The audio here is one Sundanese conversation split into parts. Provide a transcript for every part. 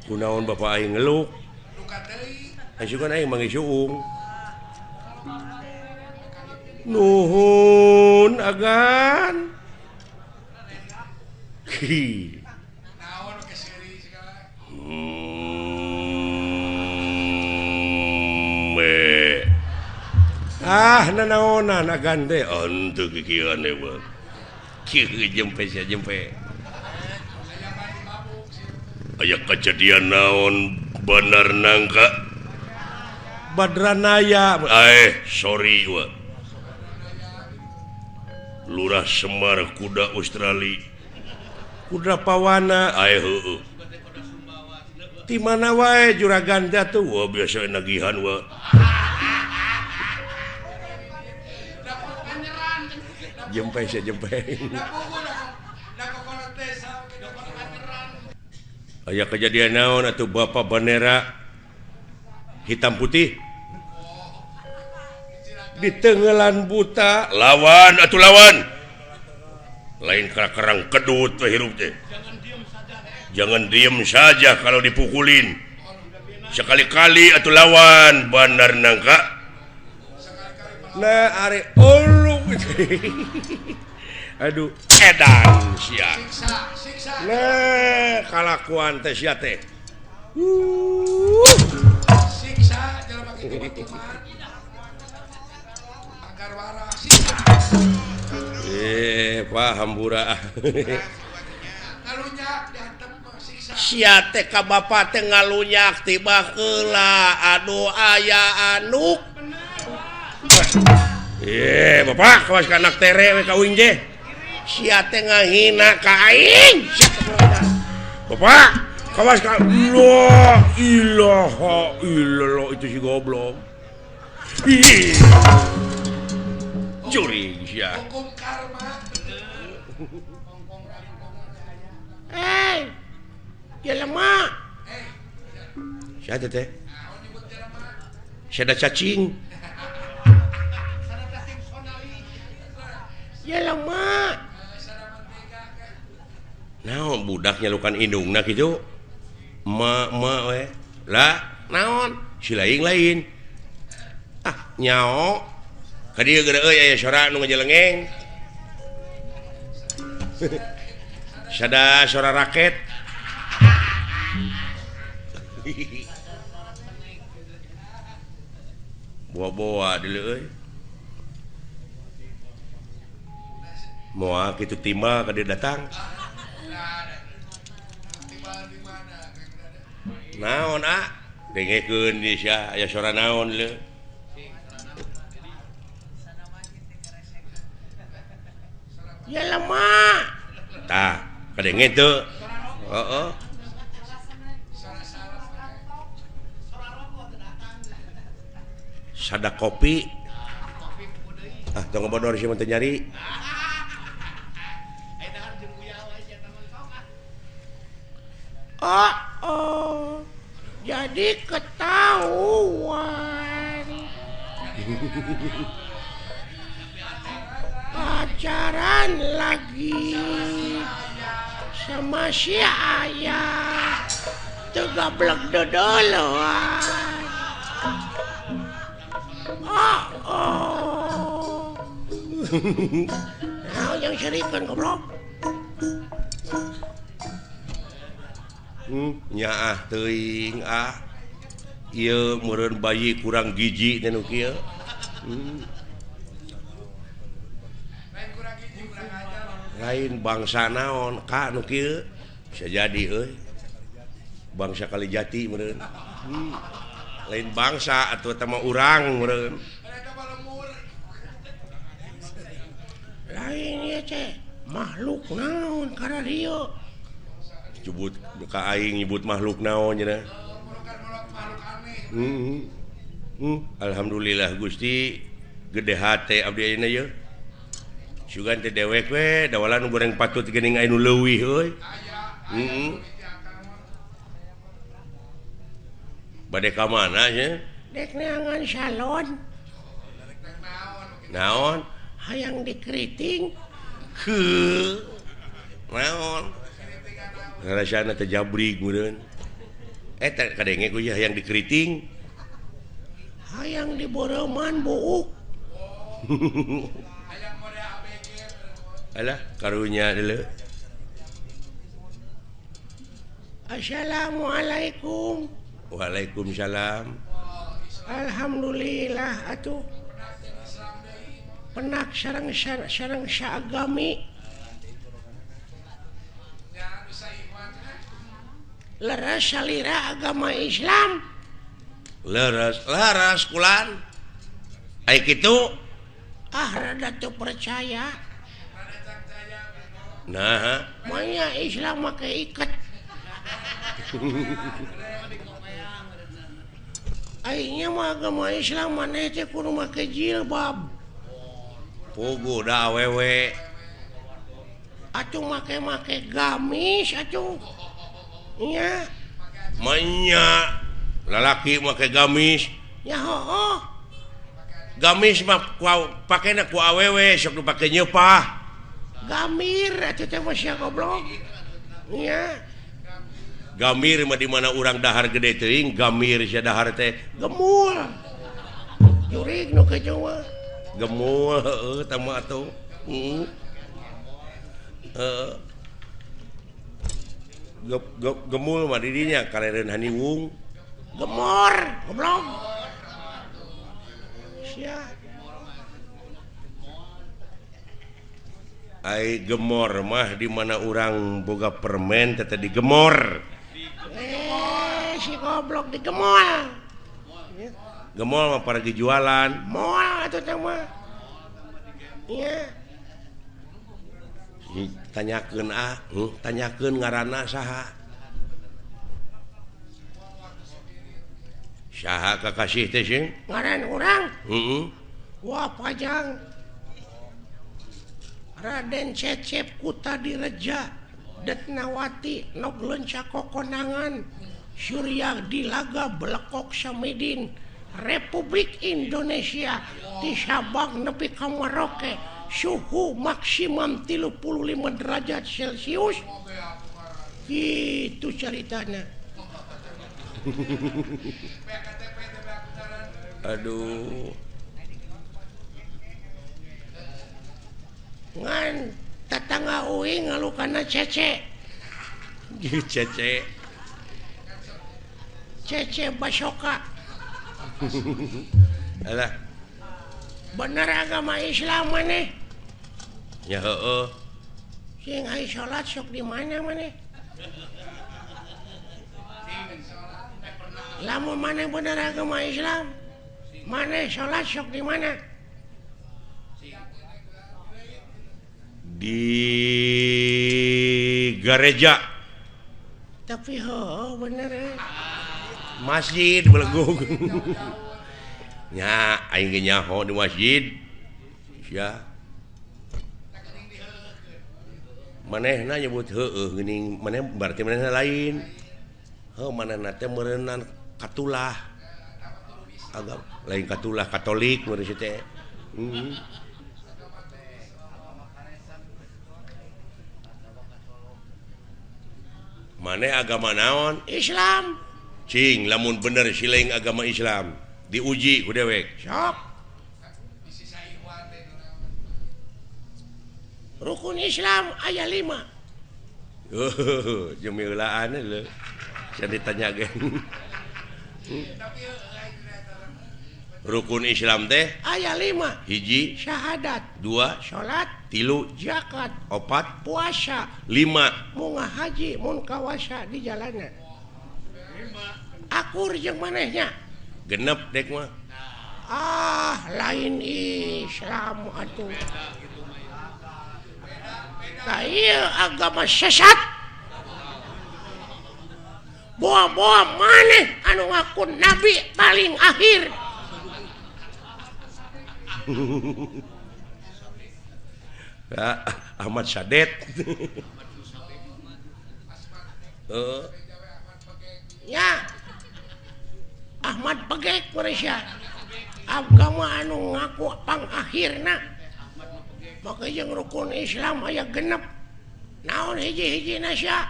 Kunaon bapak aing ngeluk? Asukan aing manggih suung. Nuhun agan. Hi. Ah nanaonan agan teh henteu kikieuan we. Kieu jempe sia jempe. Aya kejadian naon bener nangka Badranaya. Sorry wa. Lurah Semar kuda Australia kuda Pawana heueuh. Ti mana wae juragan teh tuh wah biasa nagihan wa. Jempe sia jempe. Aya kejadian naon atuh bapak bendera hitam putih di tenggelan buta lawan atuh lawan lain kerang kedut we hirup teh. Jangan diem saja kalau dipukulin sekali-kali atuh lawan bandar nangka. Nah are ulung. Aduh edan sia. Nah kalakuan teh sia teh. Siksa jelema kitu agar waras siksa. Pak hambura. Ngalunyak dihantem siksa. Sia teh ka bapa teh ngalunyak tiba heula aduh aya anuk. Bapak kawas ka anak tere we ka uing teh. Sia teh ngahina ka aing. Bapak kawas ka la ilaha illallah itu si goblok. Ih. Curi sia. Hukum karma. Eh. Jelema. Sia teh teh. Sia da cacing. Jelema. Naon budak nyalukan indungna kitu? Ma ma we. Lah, naon? Si lain lain. Ah, nyao. Ka dieu geura euy aya sora nu ngajelengeng. Sada sora raket. Boa-boa deuleu euy. Moal kitu timbal ka dieu datang. Naon ah? Dengekeun di sia aya sora naon leu. Ya lemah. Tah, kadenge teu. Heeh. Sada kopi. Ah, tong ngobodor sia mah teu nyari. Oh, oh. Jadi ketahuan. Pacaran lagi sama si ayah. Tuh gablek dodoloan. Oh, oh. Nah, yang serikan goblok. Nyaah teuing ah. Ieu meureun bayi kurang gizi teh nu kieu. Lain bangsa naon ka nu kieu bisa jadi euy. Bangsa Kalijati meureun. Lain bangsa atuh eta mah urang meureun. Lain ieu teh makhluk naon kararieu. Nyebut ka aing nyebut makhluk naon cenah. Alhamdulillah Gusti gede hate abdi ayeuna yeuh. Sugan teh dewek we dawalan nu goreng patut geuning aya nu leuwih euy. Bade ka mana nya? Dek neangan salon. Naon? Hayang dikeriting. Heuh. Naon? Rasana teh jabrig meureun. Eta kadenge ku hayang dikeriting. Hayang diboreuman buuk. Alah karunya deuleu. Assalamualaikum. Waalaikumsalam. Alhamdulillah atuh. Penak sareng sareng saagami. Leres salira agama Islam. Leres leres kulan. Ai kitu ah rada teu percaya. Nah, manya Islam make iket. Aingnya mah agama Islam maneh teh kudu make jilbab. Puguh da awewe. Atuh make-make gamis atuh. Nya. Manya lalaki make gamis. Nya hooh. Gamis mah pakena ku awewe sok dipake nyeupah. Gamir atuh teh mah sia goblok. Nya. Gamir mah di mana urang dahar gede teuing, gamir sia dahar teh gemul. Jurig nu kitu mah. Gemul heueuh tah mah atuh. Heeh. Heeh. Gemul mah di dinya kareureun haniwung. Gemor, goblok. Sia. Ai gemor mah di mana urang boga permen teh digemor. Si goblok digemol. Gemol mah para jualan. Moal atuh teh mah. Nya. Tanyakeun ah, tanyakeun ngaranna saha. Saha kakasih teh sing? Ngaran urang? Heeh. Wah pajang. Raden Cecep Kutadireja Detnawati nog leunca kokonangan Surya Dilaga Belekok Samidin Republik Indonesia di Sabang nepi ka Merauke suhu maksimum 35 derajat Celcius. Gitu ceritanya. Aduh. Ngan tetangga uing ngalukana cece. Cece. Cece Basoka. Alah. Bener agama Islam maneh? Ya heueuh. Sing ai salat sok di mana maneh? Lamun maneh bener agama Islam, maneh salat sok di mana? Di gereja. Tapi heueuh bener eh. Masjid belegung. Nya aing ge nyaho di masjid. Sia. Manehna nyebut heueuh geuning, maneh berarti manehna lain. Heuh manehna teh meureunnan katulah. Agama lain katulah Katolik meureun si teh. Maneh agama naon? Islam. Cing lamun bener sileng agama Islam diuji ku dewek. Sok. Rukun Islam aya 5. Oh, jemilaan leuh. Sia ditanya ge. Rukun Islam teh aya 5. Hiji syahadat, 2 salat, 3 zakat, 4 puasa, 5 munga haji mun kawasa di jalanan. Akur jeung manehnya. Genep dek mah. Ah, lain Islam atuh. Tah ieu agama sesat. Boa-boa maneh anu ngaku nabi paling akhir. Ahmad Sadet. Ya Ahmad Pegek Malaysia agama anu ngaku pangakhirna maka jeung rukun Islam aya genep naon hiji-hiji nasya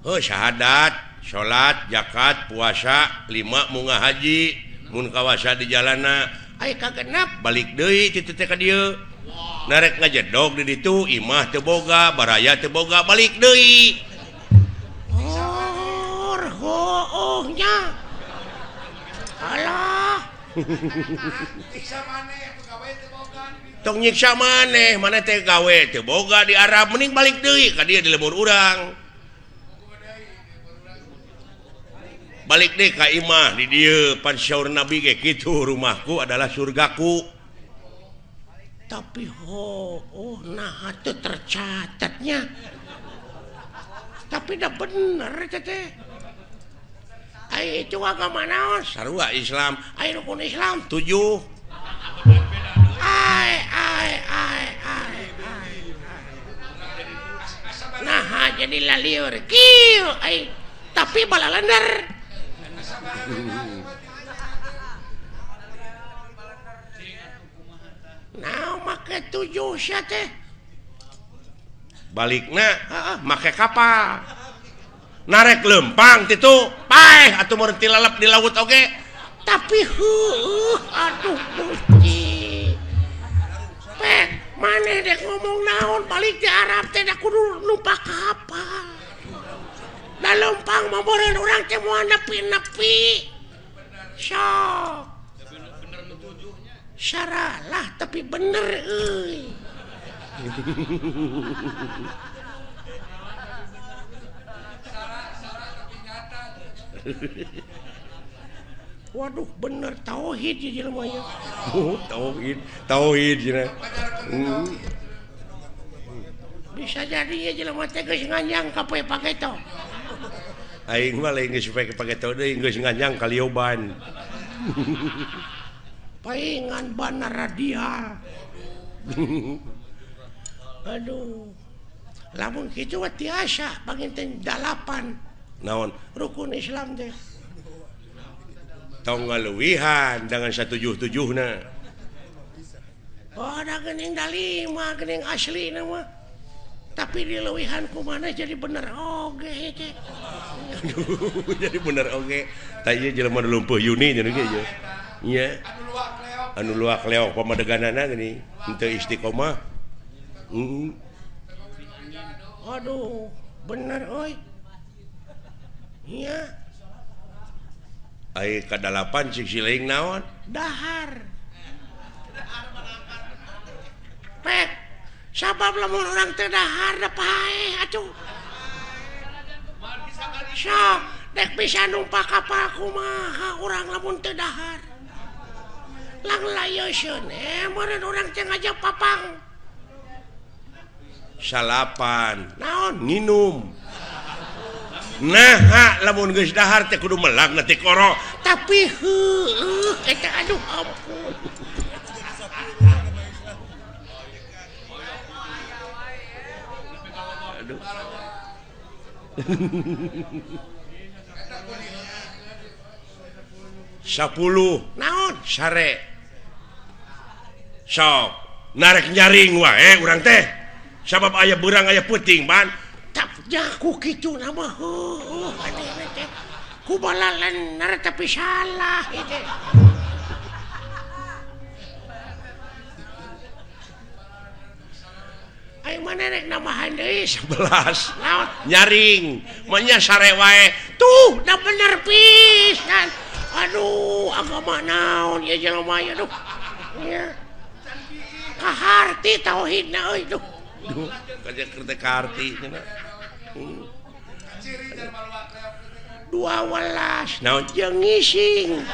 heuh syahadat Salat, zakat, puasa, 5 munggah haji, mun kawasa di jalana, aya kagenap balik deui kitu teh ka dieu. Narek ngajedog di ditu, imah teu boga, baraya teu boga, balik deui. Oh, hooh nya. Alah. Siksa maneh atuh gawe teu boga. Tong nyiksa maneh, maneh teh gawe teu boga di Arab, mending balik deui ka dieu di lembur urang. Balik deh ka imah di dieu pan syaur Nabi ge kitu, rumahku adalah surgaku. Tapi oh nah teu tercatatnya. Tapi dah bener teh. Ai itu agama naon? Sarua Islam. Ai rukun Islam 7. Ai ai ai ai. Nah jadi lalieur kieu ai tapi balalender. Nah make 7 sia teh. Balikna heeh make kapal. Narek lempang titu, paeh atuh mun tilalep di laut oge. Tapi heueuh aduh Gusti. Pek maneh dek ngomong naon balik di Arab teh da kudu numpak kapal. Da lempang mah meureun urang teh moal nepi-nepi. Sok. Saralah tapi bener euy. Waduh bener tauhid ieu jelema nya. Oh, tauhid, tauhid cenah. Bisa jadi ieu jelema teh geus nganyang ka poe pageto. Aing mah lain geus poe pageto deui geus nganyang ka lioban. Paingan bana radial. Aduh. Lamun kitu mah tiasa panginten 8. Naon rukun Islam teh. Tong ngaluwihan dengan 177na. Oh, da geuning da 5 geuning aslina mah. Tapi dileuwihan kumaha jadi bener oge teh. Aduh, jadi bener oge. Tah ieu jelema nu lumpuh Yuni nya ge ieu. Nya. Anu luak leok pamadeganana geuning henteu istiqomah. Aduh, bener euy. Nya. Ai kadalapan cik siling naon? Dahar. Pek, sabab lamun urang teu dahar da paeh atuh. Sok, dek bisa numpak kapal kumaha urang lamun teu dahar. Lang layeuskeun meureun urang teh ngajak papang. Salapan, naon nginum. Nah, lamun geus dahar teh kudu melak na tikoro. Tapi heueuh eta aduh ampun. Aduh. 10 naon sare. Sok narek nyaring wae urang teh. Sabab aya beurang aya peuting ban. Jaku kitu nama heueuh teh ku balalener tapi salah ieu teh. Aing maneh rek nambahan deui 11 naon nyaring mah nya sare wae tuh da bener pisan. Aduh agama naon ieu jelema ieu aduh. Nya kaharti tauhidna euy duh. Duh kaja kaharti cenah. 12 naon jeung ngising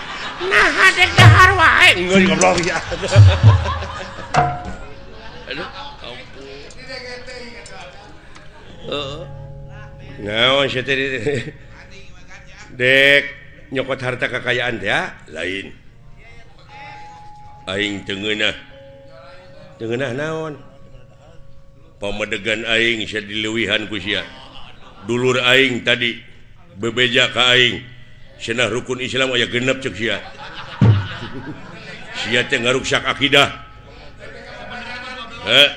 nah dek dahar wae geus goblok ya. Aduh ampun. Heeh. Naon sia teh dek nyokot harta kekayaan teh lain. Aing teu ngeunah. Teu ngeunah naon? Pamedegan aing sia dileuwihan ku sia. Dulur aing tadi bebeja ka aing cenah rukun Islam aya genep ceuk sia. Sia teh ngaruksak akidah. Heh.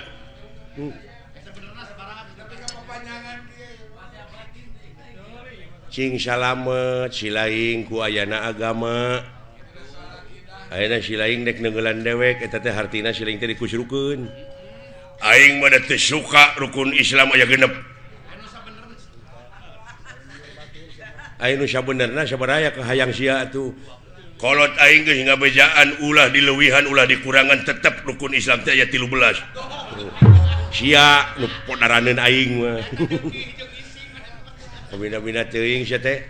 Cing salamet silaing ku ayana agama. Ayeuna silaing dek neunggelan dewek eta teh hartina silaing teh dikusrukeun. Aing mah teu suka rukun Islam aya genep. Aing nu sabenerna sabaraha ka hayang sia atuh. Kolot aing geus ngabejaan ulah dileuwihan ulah dikurangan tetep rukun Islam teh aya 13. Sia nu podaraneun aing mah. Pabina-bina teuing sia teh.